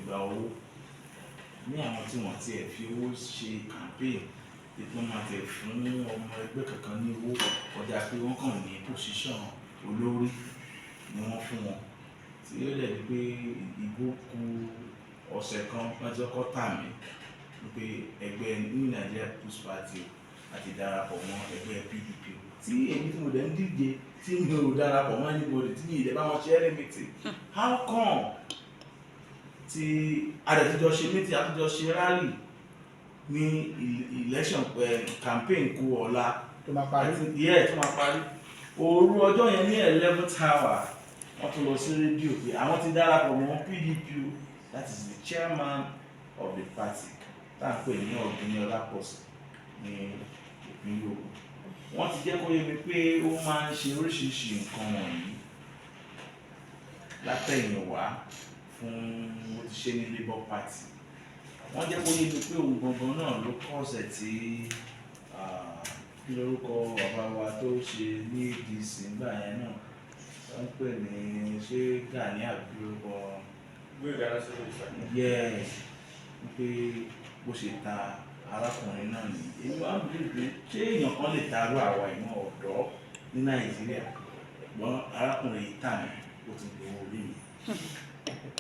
gba owó ní àwọn tí wọ́n ti ẹ̀ fi owó ṣe campaign, tí wọ́n máa tẹ̀ fún ọmọ ẹgbẹ́ kankan ní owó kọjá pé wọ́n kàn ní position olórí ni wọ́n fún wọn, tí ó lè di pé ìbò ku ọ̀sẹ̀ kan, wọ́n ti kọ́kọ́ tà mí pé ẹgbẹ́ New Nigeria People's Party àti darapọ̀ mọ́ ẹgbẹ́ PDP, tí èmi tí mo dẹ̀ ń díje, tí mi ò darapọ̀ mọ́ anybody, tí mi ì dẹ̀ bá wọn ṣe any meeting. How come tí a dẹ̀ ti jọ ṣe meeting, a ti jọ ṣe rally ní election campaign kú ọ̀la tó máa parí? Yeah, tó máa parí. Òru ọjọ́ yẹn ní 11th hour, wọ́n tún lọ sí rédíò pé àwọn ti darapọ̀ mọ́ PDP o. That is the chairman of the party, tá à ń pè ní Ọ̀gbẹ́ni Ọlápọ̀sí ní ìpínlẹ̀ Ògùn. Wọ́n ti jẹ́ kó yé mi pé ó máa ń ṣe oríṣiríṣi nǹkan wọ̀nyí látẹ̀yìnwá fún ó ti ṣe ní Labour Party. Wọ́n jẹ́ kó yé mi pé òun gangan náà ló kọ́sẹ̀ tí kí lórúkọ bàbá wa tó ṣe ní ADC nígbà yẹn náà, wọ́n ń pè ní, ṣé Gani àbí lórúkọ? Gbóyèga Nasiru Isaac. Yes, wípé bó ṣe ta arákùnrin náà ní. Èmi wá ń bí pé ṣé èèyàn kan lè tarú àwa ìmọ̀ ọ̀dọ́ ní Nàìjíríà? Ṣùgbọ́n arákùnrin yìí tà mí, ó ti gbowó orí mi.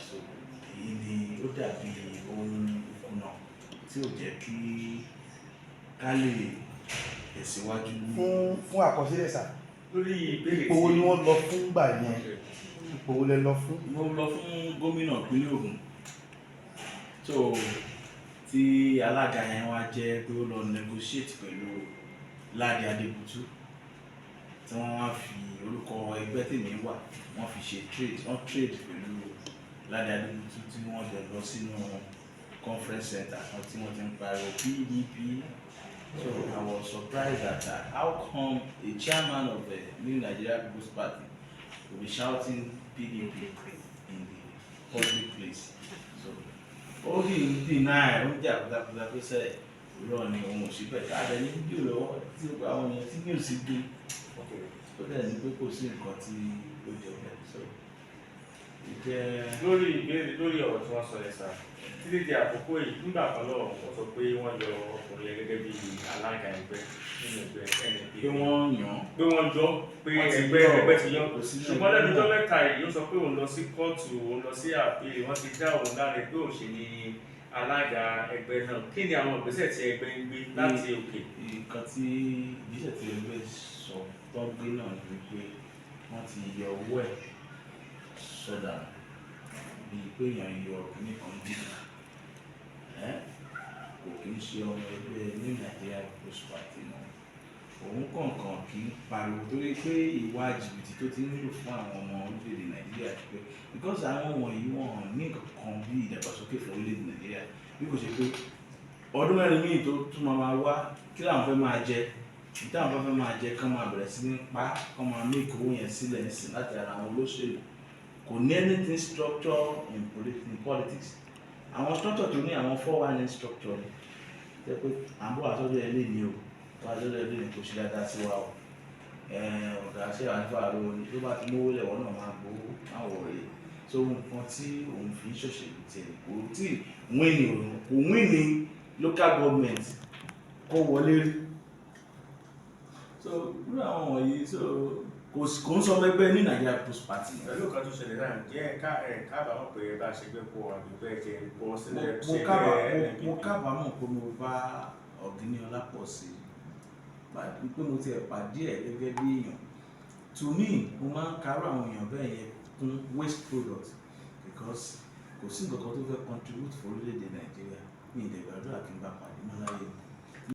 So èyí ni ó dàbí ohun ìkùnà tí ò jẹ́ kí ká lè tẹ̀síwájú ní. Fún àkọsílẹ̀ sà, Lórí ìbéèrè ipò wo ni wọ́n lọ fún gbà yẹn? Ipò wo lẹ lọ fún? Mo lọ fún gómìnà ìpínlẹ̀ Ògùn. So tí alága yẹn wá jẹ́ pé ó lọ negotiate pẹ̀lú Ládi Adébútú, tí wọ́n wá fi orúkọ ẹgbẹ́ tèmi wà, wọ́n fi ṣe trade, wọ́n trade pẹ̀lú Ládi Adébútú, tí wọ́n jọ lọ sínú conference center kan tí wọ́n ti ń pariwo PDP. So I was surprised at that. How come a chairman of the New Nigeria People's Party will be shouting PDP in the public place? So ó sì ń deny, ó ń jà pátápátá pé sẹ́ irọ́ ni, òun ò sí bẹ́ẹ̀. Káàdé ní fídíò lọ́wọ́ tí ó gba àwọn èèyàn tí news gbé, ó dẹ̀ ní pé kò sí nǹkan tí ó jọ bẹ́ẹ̀. So ó jẹ́. Lórí ìbéèrè, lórí ọ̀rọ̀ tí wọ́n sọ yẹn sá, títí di àkókò yìí, nígbà kan lọ́wọ́ wọ́n sọ pé wọ́n yọ ọkùnrin yẹn gẹ́gẹ́ bí alága ẹgbẹ́ nínú ẹgbẹ́ NNPP. Pé wọ́n yàn án. Pé wọ́n yọ, pé Wọ́n ti ẹgbẹ́ yọ. ẹgbẹ́ ti yọ. Kò sí nínú Ṣùgbọ́n lẹ́nu ẹgbẹ́ ọjọ́ náà. mẹ́ta yìí, ó sọ pé òun lọ sí kóòtù, òun lọ sí appeal, wọ́n ti dá òun láre pé òun ṣe ní alága ẹgbẹ́ náà. Kí ni àwọn ìgbésẹ̀ tí ẹgbẹ́ ń gbé láti òkè? Nǹkan tí ìgbésẹ̀ tí ẹgbẹ́ sọ tó gbé náà ni wípé wọ́n ti yọ owó ẹ̀ sọ̀dà, bíi pé èèyàn yọ kíní kan dìbò ẹ́, kò kí ń ṣe ọmọ ẹgbẹ́ New Nigeria People's Party náà. Òun kọ̀ọ̀kan kì í pariwo torí pé ìwà jìbìtì tó ti ń lò fún àwọn ọmọ orílẹ̀-èdè Nàìjíríà ti pé, because àwọn wọ̀nyí, wọn ní nǹkan kan bí ìdàgbàsókè fún orílẹ̀-èdè Nàìjíríà, bí kò ṣe pé ọdún 4 míì tó tún máa máa wá, kí làwọn fẹ́ máa jẹ? Táwọn bá fẹ́ máa jẹ, kán máa bẹ̀rẹ̀ sí ní pa, kán máa make owó yẹn sílẹ̀ nísìn láti ara àwọn olóṣèlú. Kò ní anything structure in politics. Àwọn structure tó ní, àwọn 419 structure ni, jẹ́ pé à ń bọ̀ àtọ́jú ẹ lé ní o, wọ́n àtọ́jú ẹ lé ní, kò ṣe dáadáa sí wa o. Ọ̀gá ṣé àǹfà lówó ni, tó bá ti mówó lẹ̀, wọ́n náà máa gbowó, máa wọ̀ rèé. So nǹkan tí òun fi ń ṣòṣèlú tiẹ̀, kò tí win ní, kò win ní local government kó wọlé rí. So irú àwọn wọ̀nyí, so kò ń sọ ọmọ ẹgbẹ́ ní Nigeria People's Party. Pẹ̀lú nǹkan tó ṣẹlẹ̀ náà, jẹ́ ká ẹ̀ kábàámọ̀ pé ẹ bá ṣe gbé pọ̀ àbí bẹ́ẹ̀ ṣe bọ́ sílẹ̀ Mo ṣe mo kábàámọ̀ pé mo bá Ọ̀gíní Ọlápọ̀sí pé mo ti ẹ̀ pàdé ẹ̀ gẹ́gẹ́ bí èèyàn. To me, mo máa ń karú àwọn èèyàn bẹ́ẹ̀ yẹn kún waste product, because kò sí nǹkan kan tó fẹ́ contribute for orílẹ̀-èdè Nàìjíríà. Mi ì dẹ̀ gbàdúrà kí n bá pàdé mọ́ láyé mi.